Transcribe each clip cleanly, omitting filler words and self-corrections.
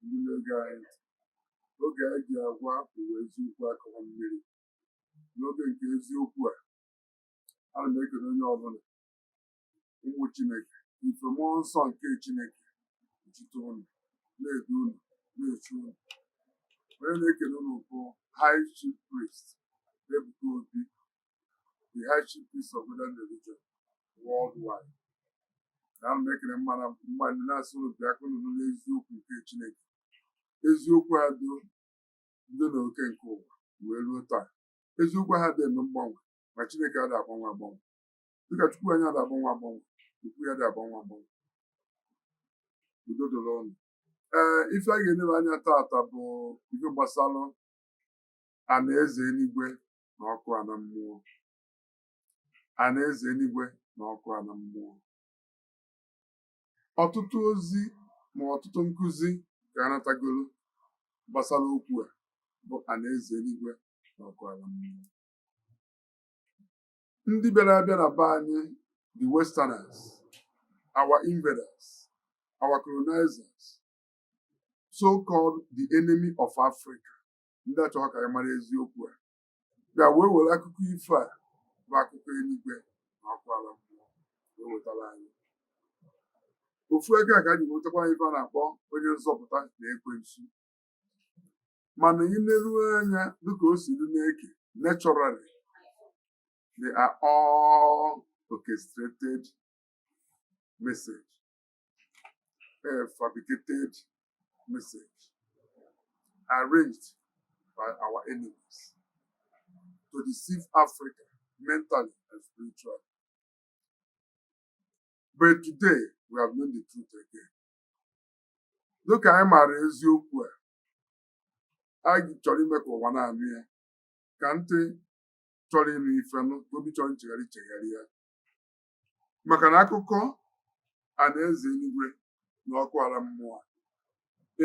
Ndị na-ege anyị ntị, oge anyị ji agwa ụwa eziokwu akọrọ mmiri. N'oge nke eziokwu a, ana m ekele onye ọbụla, ụmụ Chineke, ife mmụọ nsọ nke Chineke kpuchite unu, na-edu unu, na-echu unu. Onye na-ekele unu bụ High Chief Priest Ebuka Obi, the High Chief Priest of Modern Religion worldwide. Na ana m ekele mmadụ mmadụ na-asị unu bịa ka unu nụ n'eziokwu nke Chineke. Eziokwu a do ndị na oke nke ụwa wee ruo taa. Eziokwu ha dị eme mgbanwe, ma Chineke adị agbanwe agbanwe. Dịka Chukwu anyị adị agbanwe agbanwe, okwu ya dị agbanwe agbanwe. Udo dịrị unu. Ee, ife a ga-enebe anya taata bụ ife gbasara anaeze eluigwe na ọkụ ana mmụọ. Anaeze eluigwe na ọkụ ana mmụọ. Ọtụtụ ozi ma ọtụtụ nkụzi ka anatagolu gbasara okwu a bụ anaeze eluigwe na ọkụ ala mmụọ. Ndị bịara abịa na be anyị, the Westerners, our invaders, our colonizers, so-called the enemy of Africa, ndị achọghị ka anyị mara eziokwu a, bịa wee were akụkọ ifo a bụ akụkọ eluigwe na ọkụ ala mmụọ wee wetara anyị. Ofu aka ka anyị wetakwa ife a na-akpọ onye nzọpụta na ekwensu. Mana ị leruo anya dịka o si dị n'eke, naturally, they are all orchestrated message, a fabricated message arranged by our enemies to deceive Africa mentally and spiritually. But today, we have known the truth again. Dịka anyị maara eziokwu a, anyị chọrọ ime ka ụwa na-anụ ya, ka ntị chọrọ ịnụ ife nụ, ka obi chọrọ nchegharị chegharị ya. Maka na akụkọ anaeze eluigwe na ọkụ ala mmụọ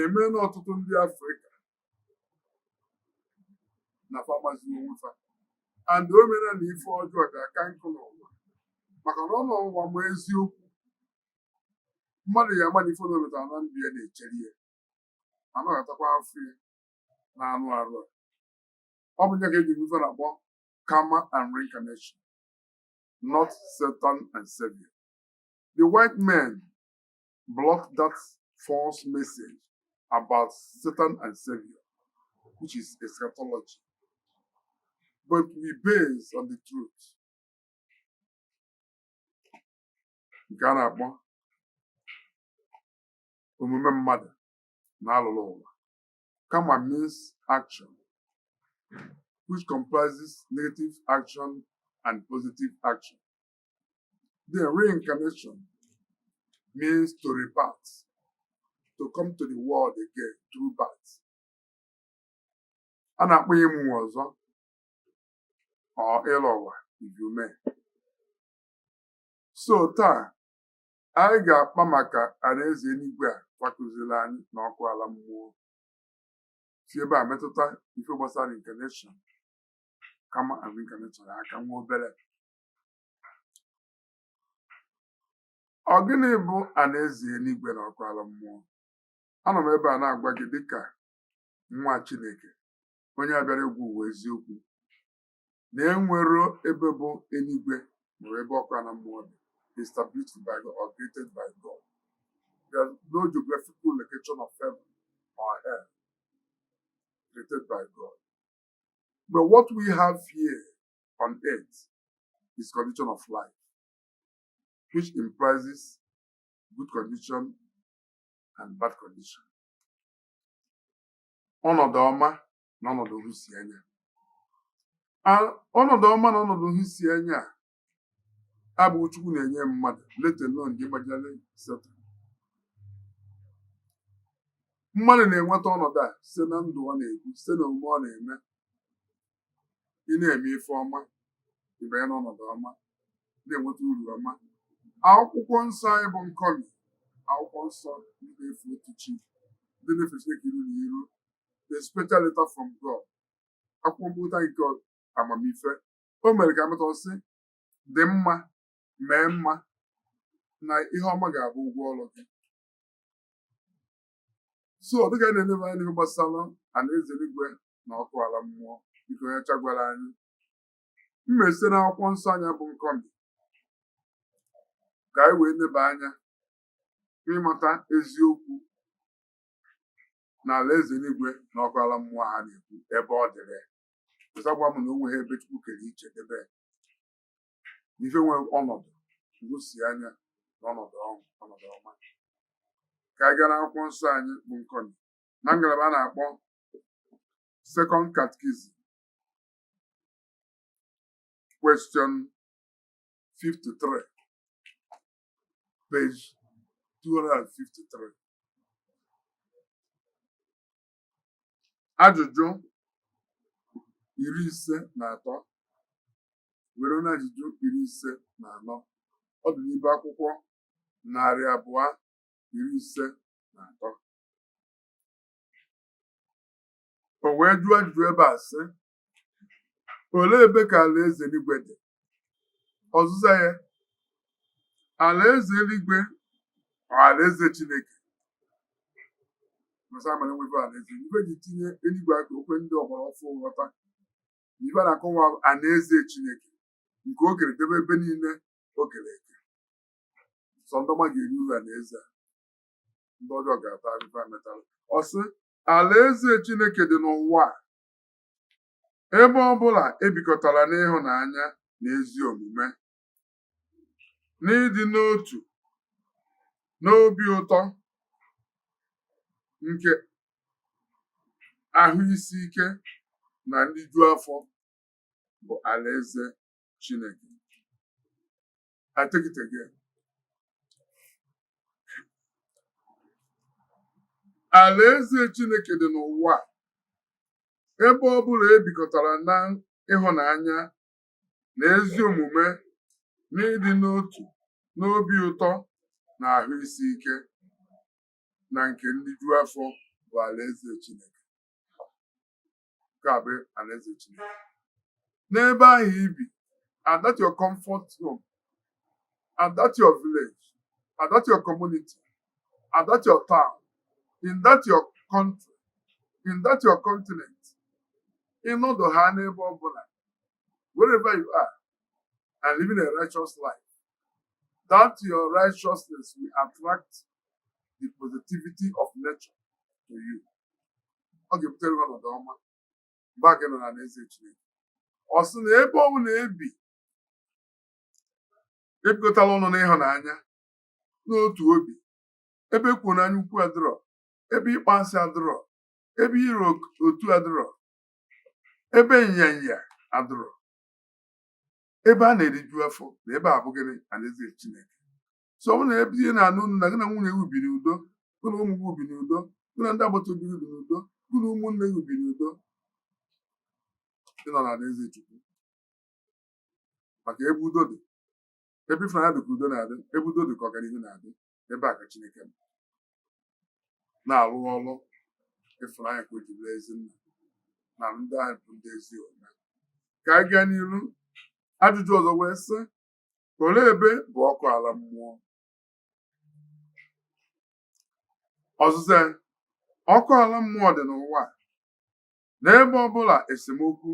emeela ọtụtụ ndị Afrịka na famazi onwe fa, and o mere na ife ọjọọ ga-aka nkụ n'ụwa, maka na ọ nọ ụwa ma eziokwu mmadụ ya ama na ife na o metara na ndụ ya na-echere ya, anọghọtakwa afọ ya na anụ arụ a. Ọ bụ ya ka eji ife na-akpọ karma and reincarnation, not Satan and Savior. The white men blocked that false message about Satan and Savior, which is eschatology, but we base on the truth nke a na-akpọ omume mmadụ na alụlụ ụwa. Karma means action, which comprises negative action and positive action. Then reincarnation means to rebirth, to come to the world again through birth. A na-akpọ ya ịmụ ọzọ or ịlọ ụwa, if you may. So taa, anyị ga-akpa maka alaeze eluigwe a fakụziri anyị na ọkụ ala mmụọ, si ebe a metụta ife gbasara reincarnation, karma and reincarnation aka nwa obere. Ọ gịnị bụ alaeze eluigwe na ọkụ ala mmụọ? Anọ m ebe a na-agwa gị dịka nwa Chineke, onye a bịara ịgwa ụwa eziokwu, na enwero ebe bụ eluigwe maọbụ ebe ọkụ ala mmụọ dị established by God or created by God. There's no geographical location of heaven or hell created by God. But what we have here on earth is condition of life, which implies good condition and bad condition. Ọnọdụ ọma na ọnọdụ nhụsianya. Ọnọdụ ọma na ọnọdụ nhụsianya a abụghị Chukwu na-enye mmadụ, let alone the imaginary Satan. Mmadụ na-enweta ọnọdụ a site na ndụ ọ na-ebi, site na omume ọ na-eme. Ị na-eme ife ọma, ị banye n'ọnọdụ ọma, na-enweta uru ọma. Akwụkwọ nsọ anyị bụ nkọmi, akwụkwọ nsọ ndị na-efe otu chi, ndị na-efe Chineke iru na iru, the special letter from God, akwụkwọ mkpụta nke amamife, o mere ka amata sị dị mma, mee mma, na ihe ọma ga-abụ ụgwọ ọrụ gị. So ọ dịka anyị na-eleba anya n'ihe gbasara alaeze eluigwe na ọkụ ala mmụọ, biko onye chagwara anyị mma site n'akwụkwọ nsọ anya bụ nkọmi ka anyị wee neba anya n'ịmata eziokwu na alaeze eluigwe na ọkụ ala mmụọ ha na-ekwu ebe ọ dịrị. Ọzọ gwa m na o nweghị ebe Chukwu kere iche debe ife nwere ọnọdụ nhụsi anya na ọnọdụ ọṅụ, ọnọdụ ọma. Ka anyị gaa n'akwụkwọ nsọ anyị bụ nkọmi na ngalaba a na-akpọ Second Catechism, question 53, page 253. Ajụjụ 53 were na ajụjụ 54, ọ dị n'ibe akwụkwọ 253. O wee jụọ ajụjụ ebe a sị, olee ebe ka alaeze eluigwe dị? Ọzịza ya, alaeze eluigwe ọ alaeze Chineke. Masa amara enwebe alaeze eluigwe ji tinye eluigwe aka okwe ndị ọgbara ọfụ nghọta na ife a na-akọwa alaeze Chineke nke o kere debe ebe niile o kere eke. Sọ ndị ọma ga-eri uru alaeze a, ndị ọjọọ ga-ata afụfụ ha metara. Ọ sị alaeze Chineke dị n'ụwa a, ebe ọ bụla ebikọtara n'ịhụnanya na ezi omume, n'ịdị n'otu, n'obi ụtọ nke ahụ isi ike na nriju afọ bụ alaeze Chineke. I take it again. Alaeze Chineke dị n'ụwa a, ebe ọ bụla ebikọtara na ịhụnanya na ezi omume, n'ịdị n'otu, n'obi ụtọ na ahụ isi ike na nke nriju afọ bụ alaeze Chineke. Nke a bụ alaeze Chineke. N'ebe ahụ ibi, at that your comfort zone, at that your village, at that your community, at that your town, in that your country, in that your continent, ịnọdụ ha n'ebe ọ bụla, wherever you are, and living a righteous life, that your righteousness will attract the positivity of nature to you. Ọ ga-ebutere gị ọnọdụ ọma mgbe a gị nọ n'alaeze Chineke. Ọ sị na ebe ọ bụla ebi ebikọtala ọnụ n'ịhụnanya n'otu obi, ebe ekwuru n'anya ukwu adịrọ, ebe ịkpọ asị adịrọ, ebe iro otu adịrọ, ebe nyanya adịrọ, ebe a na-eriju afọ, na ebe a bụ gịnị? Alaeze Chineke. So ọ bụrụ na ebe ihe na-anụ na gị na nwunye gị bi n'udo, gị na ụmụ gị bi n'udo, gị na ndị agbata obi gị bi n'udo, gị na ụmụnne gị bi n'udo, ị nọ n'alaeze Chukwu. Maka ebe udo dị, ebe ịfụnanya dị ka udo na-adị, ebe udo dị ka ọganihu na-adị, ebe a ka Chineke nọ na-arụ ọrụ ịfụnanya ka o ji bụrụ ezi nna na ndị ahụ bụ ndị ezi omume. Ka anyị gaa n'iru, ajụjụ ọzọ wee sị, olee ebe bụ ọkụ ala mmụọ? Ọzịza, ọkụ ala mmụọ dị n'ụwa a, n'ebe ọbụla esemokwu,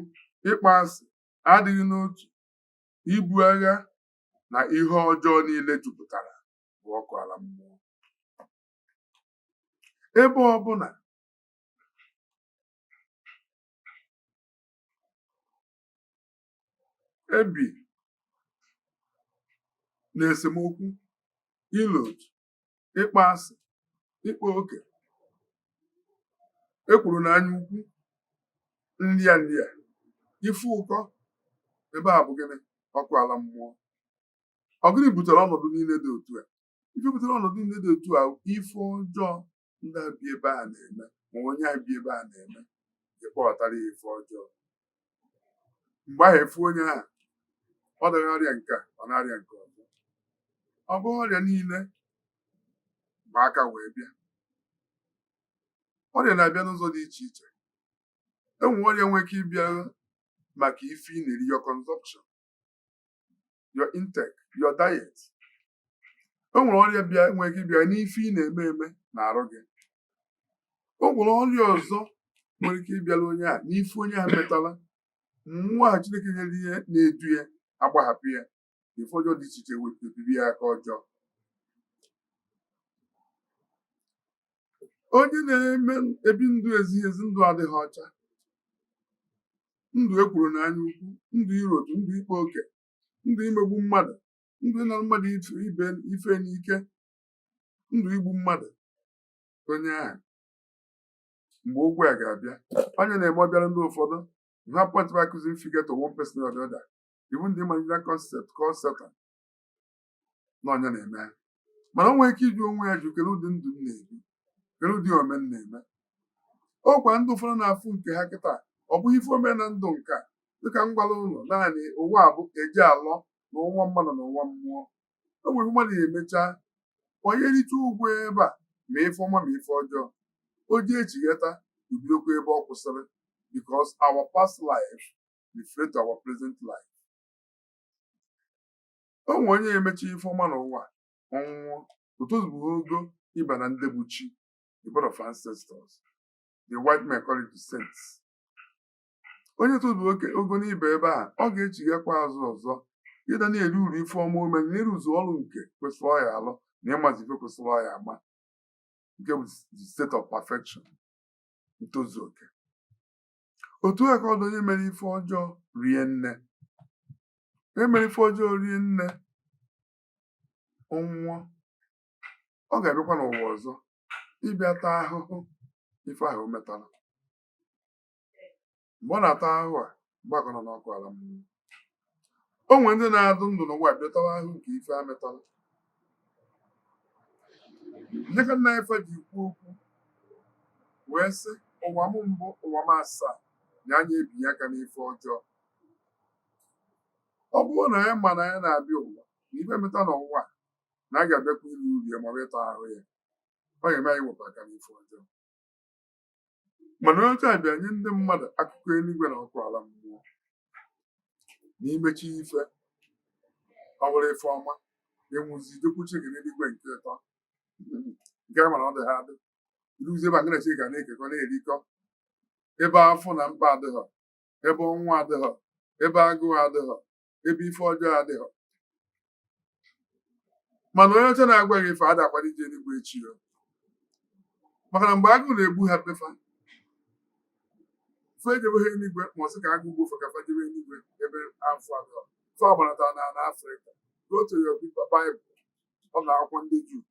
ịkpọ asị, adịghị n'otu, ibu agha na ihe ọjọọ niile jupụtara bụ ọkụ ala mmụọ. Ebe ọbụla ebi na esemokwu, ilo otu, ịkpọ asị, ịkpa oke, ekwuru na anya ukwu, nrịa nrịa, ife ụkọ, ebe a bụ gịnị? Ọkụ ala mmụọ. Ọ gịnị butere ọnọdụ niile dị otu a? Ife butere ọnọdụ niile dị otu a, ife ọjọọ ndị a bi ebe a na-eme, ma onye a bi ebe a na-eme, ịkpọghọtara ya ife ọjọọ. Mgbe ahụ efu onye ahụ, ọ dịghị ọrịa nke a, ọ na-arịa nke ọzọ. Ọ bụghị ọrịa niile bụ aka wee bịa. Ọrịa na-abịa n'ụzọ dị iche iche. Enwe ọrịa nwere ike ịbịa maka ife ị na-eri, your consumption, your intake, your diet. E nwere ọrịa bịa nwere ike ịbịa n'ife ị na-eme eme na arụ gị. O nwere ọrịa ọzọ nwere ike ịbịara onye a n'ife onye a metala. Mmụọ ahụ Chineke nyere ihe na-edu ya agbahapụ ya, ife ọjọọ dị iche iche ebibi ya aka ọjọọ. Onye na-eme ebi ndụ ezighị ezi, ndụ adịghị ọcha, ndụ ekworo na anya ukwu, ndụ iro otu, ndụ ịkpa oke, ndụ imegbu mmadụ, ndụ ịnara mmadụ ibe ife n'ike, ndụ igbu mmadụ, onye ahụ mgbe ụgwọ ya ga-abịa, onye na-eme ọ bịara ndị ụfọdụ ha point by accusing figure to one person or the other, even the imaginary concept called Satan, na onye na-eme ha. Mana o nwere ike ịjụ onwe ya jụ, kedu ụdị ndụ m na-ebi? Kedu ụdị ome m na-eme? Ọkwa ndị ụfọdụ na-afụ nke ha kịta, ọ bụghị ife ome na ndụ nke a. Dịka m gwara ụlọ, naanị ụwa a bụ eji alọ na ụwa mmadụ na ụwa mmụọ. O nwere mmadụ ya emecha onye rite ụgwọ ebe a, ma ife ọma ma ife ọjọọ, o ji echigheta ebidokwa ebe ọ kwụsịrị, because our past life reflect our present life. O nwere onye emecha ife ọma n'ụwa, ọnwụọ, o tozubughị ogo ịba na ndị bụ chi, the board of ancestors. The white men call it the saints. Onye tozubughị oke ogo n'ibe ebe a, ọ ga-echighakwa azụ ọzọ ịda na-eri uru ife ọma ome na ịrụzu ọrụ nke kwesịrị ọ ya alụ na ịmazi ife kwesịrị ọ ya ama, nke bụ the state of perfection, ntozu oke. Otu a ka ọ dị onye mere ife ọjọọ rie nne. Onye mere ife ọjọọ rie nne, ọnwụọ, ọ ga-abịakwa n'ụwa ọzọ ịbịa taa ahụhụ ife ahụ o metara. Mgbe ọ na-ata ahụhụ a, mgbe akọ nọ n'ọkụ ala mmụọ, o nwere ndị na-adụ ndụ n'ụwa bịa tawa ahụhụ nke ife ha metara. Ndị ka nna ife ji kwu okwu wee sị, ụwa m mbụ, ụwa m asaa, na anya ebinye aka n'ife ọjọọ. Ọ bụrụ na anyị ma na anyị na-abịa ụwa na ife meta n'ụwa a, na a ga-abịakwa iru uru ya ma ọ bụ ịta ahụ ya, ọ ga-eme anyị wepụ aka n'ife ọjọọ. Mana onye ọcha bịa nye ndị mmadụ akụkọ eluigwe na ọkụ ala mmụọ na imechi ife, ọ bụrụ ife ọma, enwuzi jekwu Chineke n'eluigwe nke ịtọ, nke a mara ọ dị ha adị iruzi ebe a na Chineke na-ekekọ na-erikọ, ebe afọ na mkpa adịghọ, ebe ọnwụ adịghọ, ebe agụụ adịghọ, ebe ife ọjọọ adịghọ. Mana onye ọcha na-agwa gị ife ada akwado ije eluigwe echi o, maka na mgbe agụụ na-egbu ha befa fe ejebe ha eluigwe, ma ọ sị ka agụụ gbuo ka fa jebe eluigwe ebe afọ adịghọ. Fe agbanata na Afrịka. Go to your Bible, ọ na akwụkwọ ndị Juu,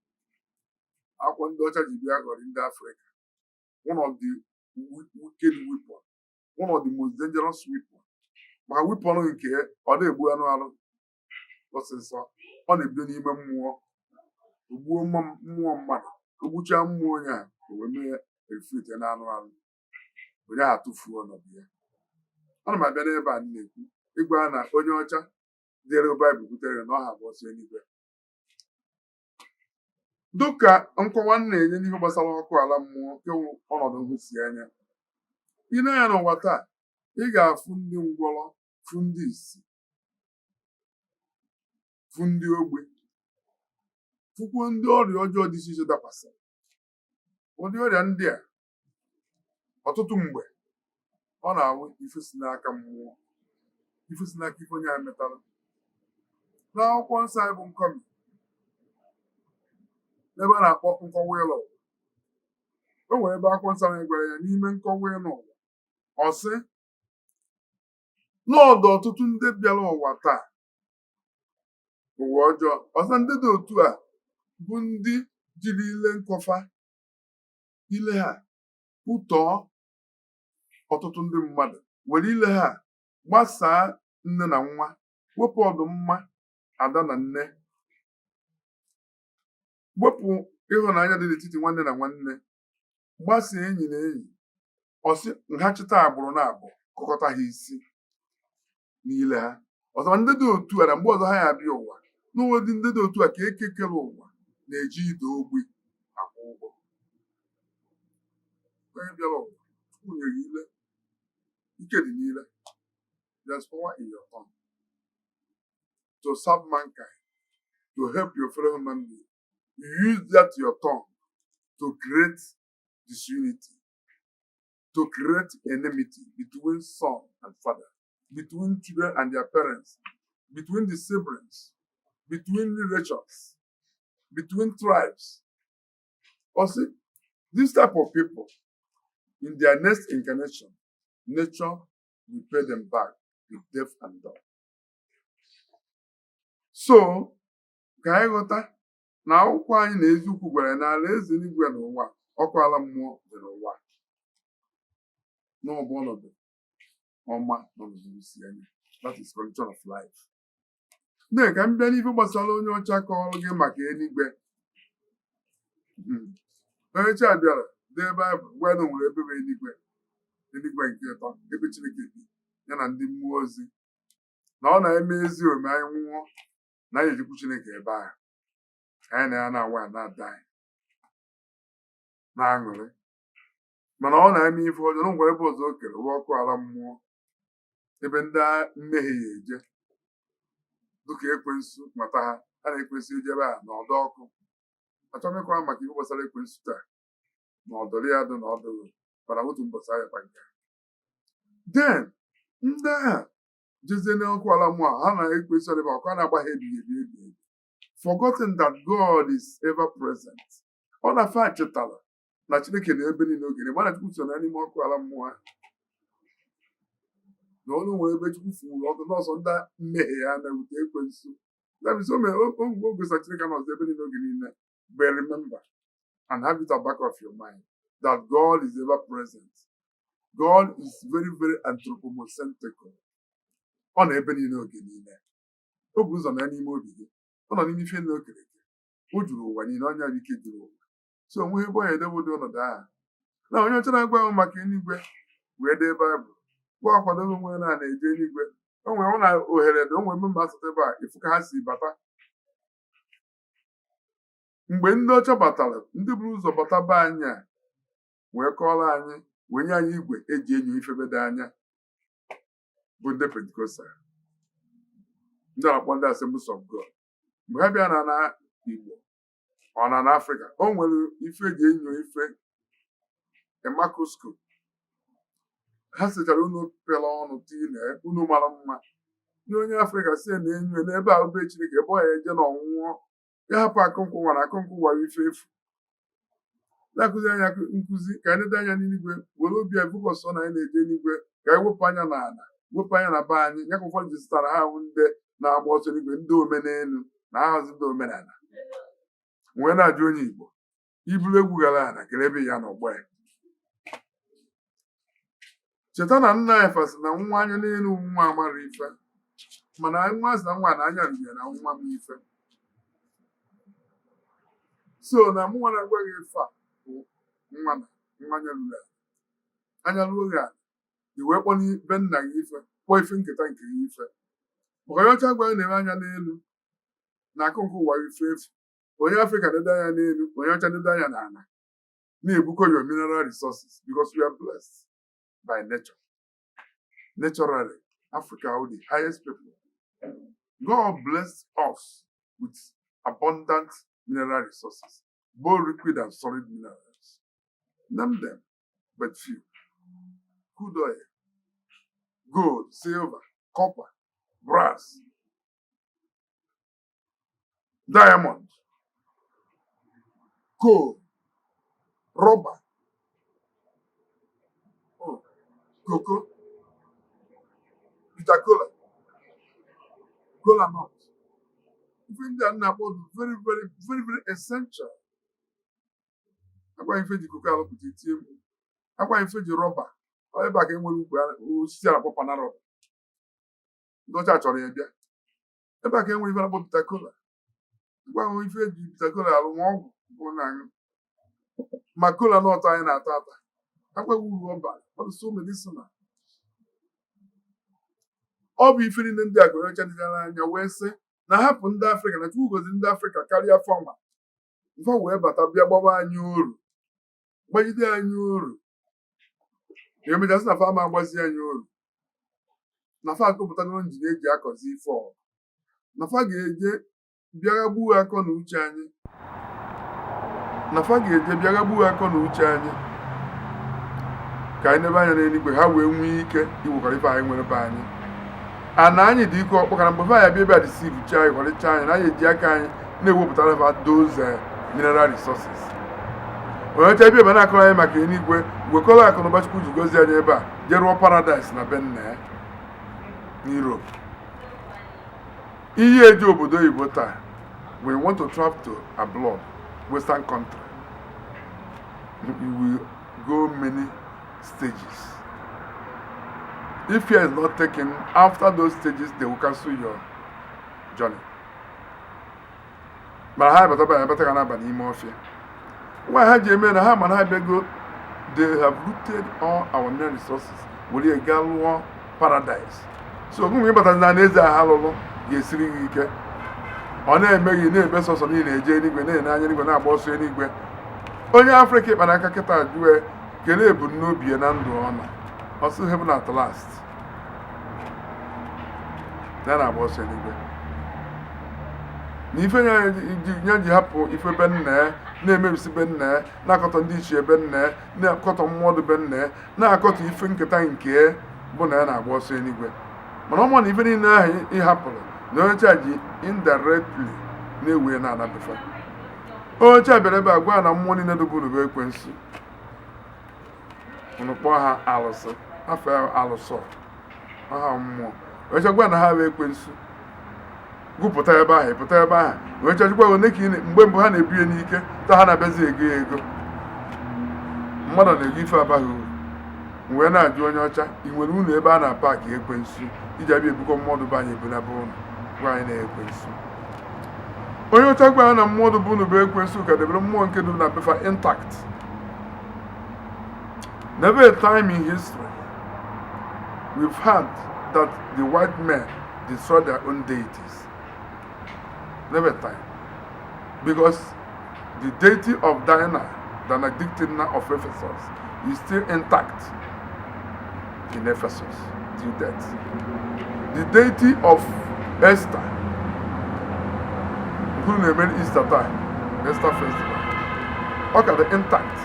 akwụkwọ ndị ọcha ji bịa ghọrọ ndị Afrịka. One of the wicked weapon, one of the most dangerous weapon, maka weapon nke ọ na-egbu anụ arụ ọsịsọ, ọ na-ebido n'ime mmụọ, ogbuo mmụọ mmadụ, ogbuchaa mmụọ onye a, o wee mee reflect na anụ arụ onye ahụ, atụfuo ọnọdụ ya. Ana m abịa n'ebe a m na-ekwu ịgwa na onye ọcha dere Baịbụl butere na ọha bụ ọsọ eluigwe. Dịka nkọwa m na-enye n'ihe gbasara ọkụ ala mmụọ, nke wụ ọnọdụ nhụsi anya, ị na-anya n'ụwa taa, ị ga-afụ ndị ngwọrọ, fụ ndị ìsì, fụ ndị ogbe, fụkwuo ndị ọrịa ọjọọ dị iche iche dakwasịrị. Ụdị ọrịa ndị a, ọtụtụ mgbe ọ na-awụ ife si n'aka mmụọ, ife si n'aka ife onye a metara. N'akwụkwọ nsọ anyị bụ nkọmi, n'ebe a na-akpọ nkọwa ịlụ ụwa, o nwere ebe akwụkwọ nsọ anyị gwara ya n'ime nkọwa ịlụ ụwa, ọ sị n'ọdụ ọtụtụ ndị bịara ụwa taa, ụwa ọjọọ ọzọ, ndị dị otu a bụ ndị jiri ile nkọfa ile ha kwutọọ ọtụtụ ndị mmadụ, were ile ha gbasaa nne na nwa, wepụ ọdụmma ada na nne, wepụ ịhụnanya dị n'etiti nwanne na nwanne, gbasaa enyi na enyi. Ọsị nhachita agbụrụ na abụ kọkọta ha isi n'ile ha ọzọ. Ndị dị otu a, na mgbe ọzọ ha ya abịa ụwa n'ụwa dị, ndị dị otu a ka ekekere ụwa na-eji ide ogbi akwụ ụgwọ. Onye bịara ụwa, Chukwu nyere ile, ike dị n'ile. There's power in your tongue to serve mankind, to help your fellow human being. You use that your tongue to create disunity. to create enmity between son and father, between children and their parents, between the siblings, between relations, between tribes. Also, this type of people, in their next incarnation, nature will pay them back with deaf and dumb. So, ka anyị ghọta na akwụkwọ anyị na eziokwu gwara na ala eze n'igwe n'ụwa, ọkụ ala mmụọ dị n'ụwa, n'ọbụ ọnọdụ ọma n'ọnọdụ isi anya. That is condition of life. Na ka m bịa n'ife gbasara onye ọcha kọọrọ gị maka eluigwe. Onye ọcha bịara dee Baịbụl gwa na o nwere ebe bụ eluigwe, eluigwe nke ịtọ, ebe Chineke bi ya na ndị mmụọ ozi, na ọ na-eme ezi omume. Anyị nwụọ na anyị ejikwu Chineke ebe ahụ, anyị na ya na-awa na-ada anyị na-aṅụrị. Mana ọ na-eme ife ọjọọ na o nwere ebe ọzọ o kere ụwa, ọkụ ala mmụọ, ebe ndị mmehie ya eje dịka ekwensu nwata ha. Ha na ekwensu eje ebe a na ọdọ ọkụ. Achọghị m ịkọwa maka ihe gbasara ekwensu taa na ọdọrọ ya dị na ọdụghị, mana otu mbọchị anyị kpa nke a. Then ndị agha jezie n'ọkụ ala mmụọ, ha na ekwensu adịba ọkụ a na-agba ha ebighị ebi ebi ebi, forgotten that God is ever present. Ọ na-afa chetara na Chineke na ebe niile oge mana Chukwu so na n'ime ọkụ ala mmụọ ha na ọnụ nwere ebe Chukwu fụrụ ọkụ n'ọsọ ndị mmehie ya na-ewute ekwensu. That is, o mere o gosi Chineke nọzi ebe niile oge niile. But remember and have it at back of your mind that God is ever present. God is very, very anthropomorphic. Ọ nọ ebe niile oge niile. O bụ ụzọ na n'ime obi gị, ọ nọ n'ime ife na okere eke, o juru ụwa niile, ọnya bụ ike juru ụwa. So onwe ebe ọ ya edewe ụdị ọnọdụ ahụ na onye ọcha na-agwa ahụ maka eluigwe wee dee Baịbụl gwa akwadobe onwe ya na na-eje eluigwe. O nwere ọ na ohere dị, o nwere mma asatọ ebe a ịfụ ka ha si bata. Mgbe ndị ọcha batara, ndị buru ụzọ bata be anyị a wee kọọrọ anyị, wee nye anyị igwe eji enyo ifebe dị anya, bụ ndị Pentecostal, ndị a na-akpọ ndị Assemblies of God. Mgbe ha bịa na Igbo, ọ na n'Afrịka, o nwere ife eji enyo ife, microscope. Ha sechara unu pịara ọnụ tii na unu mara mma nye onye Afrịka si na enyo n'ebe a ube Chineke ebe ọ ya eje na ọnwụọ ya hapụ akụ nkwụ nwara akụ nkwụ gwara ife efu na-akụzi anya nkụzi ka anyị leda anya n'eluigwe, were obi anyị focus na anyị na-eje n'igwe, ka anyị wepụ anya n'ala, wepụ anya na be anyị. Ya ka ụfọdụ ji zụtara ha ahụ ndị na-agba ọsọ n'igwe, ndị omenelu na ahazi ndị omenala. Wee na-ajụ onye Igbo, iburu egwu gara ala kere ebe ya n'ọgbọ ya. Cheta na nna anyị fasị na nwa anya n'elu nwa amara ife, mana nwa sị na nwa na anya ruru ya na nwa m ife. So na mụnwa na-agwa gị ife a bụ nwa na nwa anya ruru ala, anya ruo gị ala, i wee kpọọ be nna gị ife, kpọọ ife nketa nke gị ife. Maka onye ọcha gwa gị na-eme anya n'elu na akụ nke ụwa ife efu, onye Afrịka na-ede anya n'elu, onye ọcha na-ede anya n'ala, na-ebukọ your mineral resources, because we are blessed by nature. Naturally, Africa are the highest people. God blessed us with abundant mineral resources, both liquid and solid minerals. Name them but few: crude oil, gold, silver, copper, brass, diamond, coal, rubber, oh, cocoa, bitter kola, kola nut. Ife ndị a na-akpọ dị very, very, very, very essential. Akwa ife ji cocoa alụpụta itie mkpu, akwa ife ji rọba. Ọ ebe a ka e nwere ukwu osisi a na-akpọ panarọba, ndị ọcha chọrọ ya bịa. Ebe a ka e nwere ife na-akpọ bitter kola, akwa ahụ ife eji bitter kola alụ nwa ọgwụ bụ na-aṅụ, ma kola nut anyị na-ata ata, akwa uru ọ bara, ọ dị so medicinal. Ọ bụ ife niile ndị a ka onye ọcha dịara anya wee sị na hapụ ndị Afrịka, na Chukwu goziri ndị Afrịka karịa fanwa mfa, wee bata bịa gbaba anyị uru, gbagide anyị uru. Emechasị na fa ama agbazi anyị uru, na fa akụpụtago njin eji akọzi ife ọ na fa ga-eje bịagha gbuo akọ na uche anyị, na fa ga-eje bịagha gbuo akọ na uche anyị. Ka anyị nebe anya n'eluigwe, ha wee nwee ike iwekọrọ ife anyị nwere be anyị. Ana anyị dị ike ọkpọkara mgbe fa ya bịa ebe a deceive chi anyị, ghọrịcha anyị na anyị eji aka anyị na-ewepụtara fa those mineral resources. Onye ọcha bịa ebe na-akọrọ anyị maka eluigwe, wekọrọ akụ na ụba Chukwu ji gozie anyị ebe a, jee rụọ paradise na be nna ya n'Europe. Ihe eji obodo oyibo taa, when you want to travel to abroad, western country, you will go many stages. If care is not taken, after those stages they will cancel your journey. Mana ha abata ba abata ga na-aba n'ime ọfịa. Nwa ha ji eme na ha mana ha bịago, they have looted all our mineral resources, were gaa lụọ paradise. So ogụnwe ịbata na eze ha lụrụ ga-esiri gị ike. Ọ na-eme gị na-ebe sọsọ niile eje eluigwe, na-ene anya eluigwe, na-agba ọsọ eluigwe. Onye Afrịka ịkpa n'aka kịta jụọ kelee ebumnobi ya na ndụ, ọ nọ ọsọ heaven at last, ya na-agba ọsọ eluigwe. Na ife ya ji hapụ ife be nna ya, na-emebisi be nna ya, na-akọtọ ndị ichie be nna ya, na-akọtọ mmụọ dị be nna ya, na-akọtọ ife nketa nke ya, bụ na ya na-agba ọsọ eluigwe. Mana ọ ma na ife niile ahụ ị hapụrụ na onye ọcha ji indirectly na-ewe na anabefa. Onye ọcha bịara ebe a gwa na mmụọ niile dịbụ unu bụ ekwensu, unu kpọọ ha alụsị, afọ ya alụsọ ha mmụọ. Onye ọcha gwa na ha bụ ekwensu, gụpụta ebe ahụ, ịpụta ebe ahụ. Onye ọcha jikwa one ka ị mgbe mbụ ha na-ebu ya n'ike, taa ha na-abịazi ego ya ego. Mmadụ na-ego ife abaghị uru. Wee na-ajụ onye ọcha, ị nwere unu ebe a na-apaki ekwensu iji abịa ebukọ mmadụ bụ anyị ebunaba ụnụ, gwa anyị na ekwensu? Onye ọcha gwa na mmadụ bụ unu bụ ekwensu ka debere mmụọ nke dị na befa intact. Never a time in history we've had that the white men destroyed their own deities. Never a time. Because the deity of Diana, Diana Dictynna of Ephesus, is still intact in Ephesus till death. The deity of Esther, who na-eme Easter time, Easter festival, ọ ka dị intact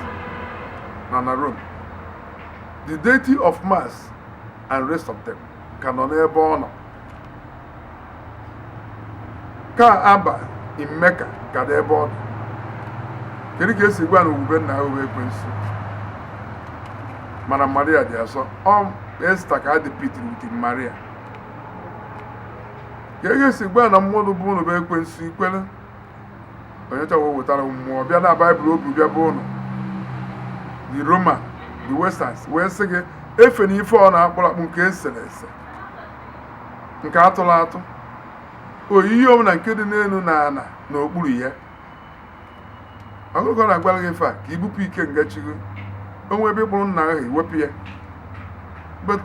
na Rome. The deity of Mars and rest of them ka nọ n'ebe ọ nọ. Ka Aba in Mecca ka dị ebe ọ dị. Kedu ka esi gwa na owube nna ahụ bụ ekwensu? Mana Maria dị asọ. Ọ Esther ka a depicted with Maria. Ka e ga-esi gwa na mmadụ bụ unu bụ ekwensu, ikwere? Onye chọrọ wetara mmụọ bịa na Baịbụl obi bịa bụ unu, the Roman, the Westerns, wee sị gị efe na ife ọ na-akpụrụ akpụ, nke esere ese, nke atụrụ atụ, oyiyi ọbụla nke dị n'elu na ana n'okpuru ya. Ọgụgụ na-agwara gị ife a ka ibupụ ike ngachigo onwe ebe ịkpụrụ nna ahụ, iwepụ ya. But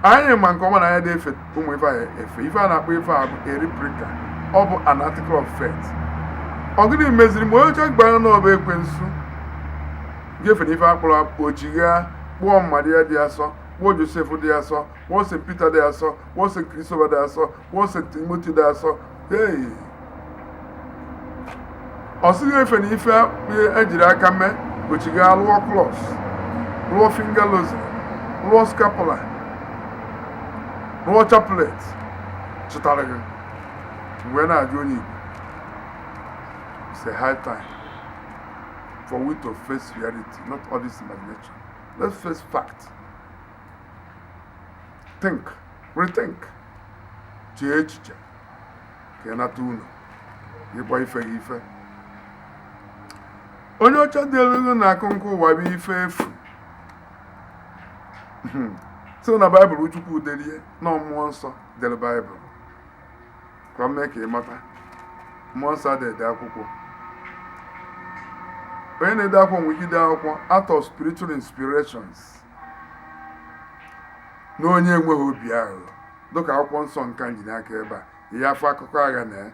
anyị ma nke ọma na anya dị efe ụmụ ife a efe. Ife a na-akpọ ife a bụ a replica, ọ bụ an article of faith. Ọ gịnị meziri ma onye ọcha gbara na ọba ekwensu gefe na ife akpụrụ ochigha, kpụọ Maria dị asọ, kpụọ Josef dị asọ, kpụọ St Peter dị asọ, kpụọ St Christopher dị asọ, kpụọ St Timothy dị asọ? Hey, ọ sịghị efe na ife ejiri aka mee. Ochigha lụọ cross, lụọ finger rosary, lụọ scapular, lụọ chaplet, chụtara gị. Mgbe na-ajụ onye Igbo, it's a high time for we to face reality, not all this imagination. Let's face fact. Think, rethink, chee echiche ka ị nata unu ịkpọ ife gị ife. Onye ọcha dị elu na-akụ nkụ ụwa bụ ife efu. So na Baịbụl Chukwu derie na mmụọ nsọ dere Baịbụl, ka o mee ka ị mata, mmụọ nsọ adịghị ede akwụkwọ. Onye na-ede akwụkwọ nwere ike ide akwụkwọ out of spiritual inspirations na onye enweghị obi aghụghọ, dịka akwụkwọ nsọ nka nji n'aka ebe a. Ịyafe akụkọ agha na ya,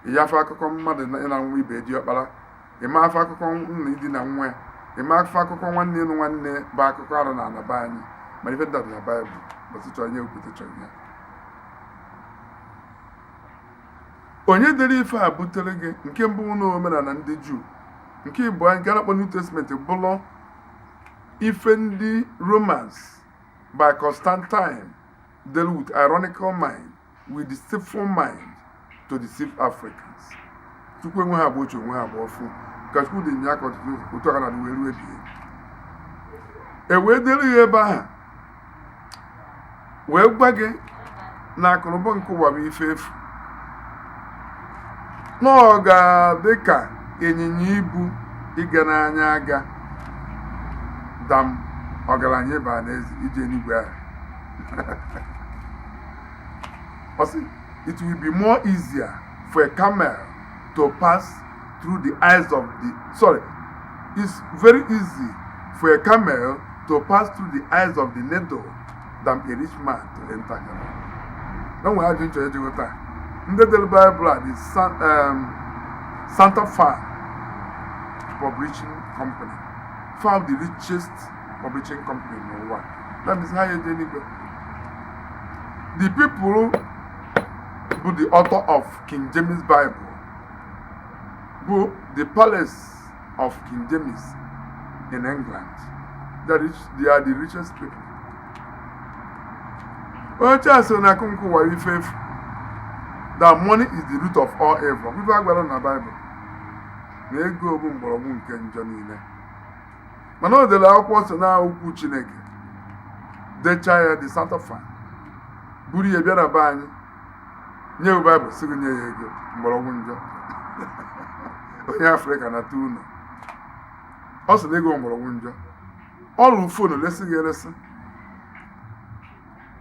ịyafe akụkọ mmadụ na nwa ibe diọkpara, ịma afọ akụkọ nna idina nwa ya, ịma afọ akụkọ nwanne ịnụ nwanne, bụ akụkọ arụ na anaba anyị. Mana ife ndị dị na Baịbụl bọsị chọrọ nye okwute chọrọ ya. Onye dere ife a butere gị? Nke mbụ na omenala ndị Juu, nke ịbụọ nke a na-akpọ New Testament bụlụ Ife ndị Romans by Constantine dealt with ironical mind, with deceitful mind to deceive Africans. Chukwu enweghị agba ochie, onwe ha agba ọfụ. Ka Chukwu dị nya ka ọtụtụ otu aka na wee ruo ebighị ebi. E wee dere ya ebe ahụ wee gwa gị na akụnụba nke ụwa bụ ife efu, na ọ ga-adị ka ịnyịnya ibu ịga n'anya aga dam ọgaranya ịba n'eze ije n'igwe ahụ. Ọ sị, "It will be more easier for a camel to pass through the eyes of the," sorry, "it's very easy for a camel to pass through the eyes of the needle than a rich man to enter heaven." Na nwere ajụ nchọ ejigo taa. Ndị dere Baịbụl a, the Santa Fe Publishing Company, found the richest publishing company n'ụwa. That means ha ya eje n'igwe. The people bụ the author of King James Bible, bụ the Palace of King James in England. That is, they are the richest people. Onye chasị na akụ nke ụwa ife efu, that money is the root of all evil. Ife agwara na Bible na ego bụ mgbọrọgwụ nke njọ niile, mana o dere akwụkwọ so na okwu Chineke, dechaa ya, the Santa Fe buru ya bịa na be anyị, nye ya Baịbụl, sị gị nye ya ego, mgbọrọgwụ njọ. Onye Afrịka na-ata unu. Ọ sị na ego mgbọrọgwụ njọ. Ọ rụrụ phone lesị gị elesị,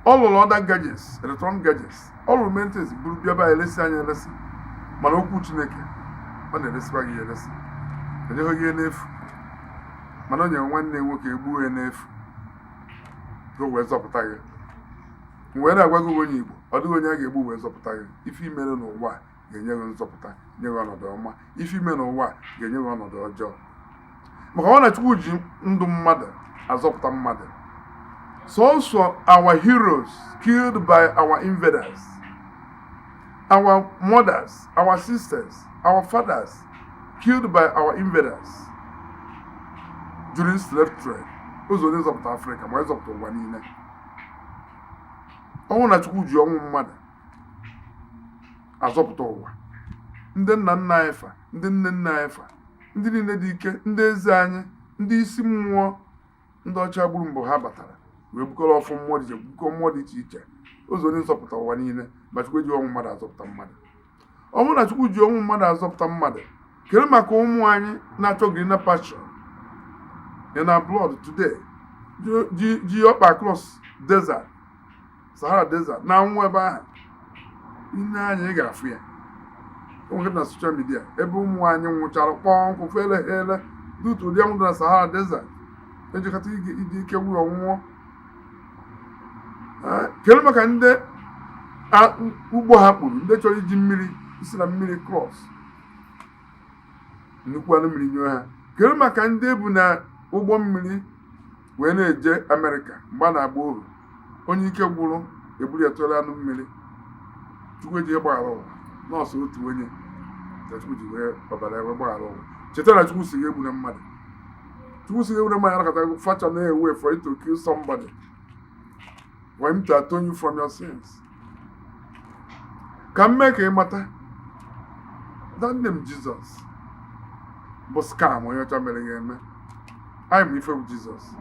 ọ lụrụ other gadgets, electronic gadgets, ọ lụrụ maintenance, buru bịa be anyị elesi anyị elesi. Mana okwu Chineke, ọ na-eresikwa gị ya eresi. Enyeghị gị ya n'efu, mana o nyere nwanne ya nwoke, egbuo ya n'efu ka o wee zọpụta gị. M wee na-agwa gị, onye Igbo, ọ dịghị onye a ga-egbu wee zọpụta gị. Ife imere n'ụwa a ga-enye gị nzọpụta, nye gị ọnọdụ ọma. Ife ime n'ụwa a ga-enye gị ọnọdụ ọjọọ, maka ọ na Chukwu ji ndụ mmadụ azọpụta mmadụ. Sọsọ our heroes killed by our invaders, our mothers, our sisters, our fathers killed by our invaders during slave trade, ụzọ onye zọpụta Afrịka ma ịzọpụta ụwa niile. Ọnwụ na Chukwu ji ọnwụ mmadụ azọpụta ụwa. Ndị nna nna anyị fa, ndị nne nna anyị fa, ndị niile dị ike, ndị eze anyị, ndị isi mmụọ, ndị ọcha gburu mbụ ha batara wee bukọrọ ọfụ mmụọ dị iche, bukọ mmụọ dị iche iche, ụzọ onye zọpụta ụwa niile. Ma Chukwu eji ọnwụ mmadụ azọpụta mmadụ. Ọ bụrụ na Chukwu ji ọnwụ mmadụ azọpụta mmadụ, kedu maka ụmụ anyị na-achọ greener pasture in our blood today, ji ọkpa across desert, Sahara Desert, na anwụ ebe ahụ? Ine anya, ị ga-afụ ya. O nwere na social media ebe ụmụ anyị nwụchara kpọọ nkụ, fele ha ele dutu ụdị anwụ dị na Sahara Desert, ejikọta iji ike gwụrụ ọnwụọ. Kedu maka ndị ugbo ha kpuru, ndị chọrọ iji mmiri si na mmiri cross nnukwu anụ mmiri nyụọ ha? Kedu maka ndị ebu na ụgbọ mmiri wee na-eje Amerịka mgbe a na-agba ohu, onye ike gwụrụ eburu ya tụọrọ anụ mmiri? Chukwu eji gbaghara ụwa nọọsụ otu onye ka Chukwu ji wee ọbara ya wee gbaghara ụwa. Cheta na Chukwu si gị egbu na mmadụ. Chukwu si gị egbu na mmadụ, anakọta fashion na-ewe for you to kill somebody, for him to atone you from your sins. Ka m mee ka ị mata that name Jesus bụ scam onye ọcha mere ya eme. Anyị ma ife bụ Jesus.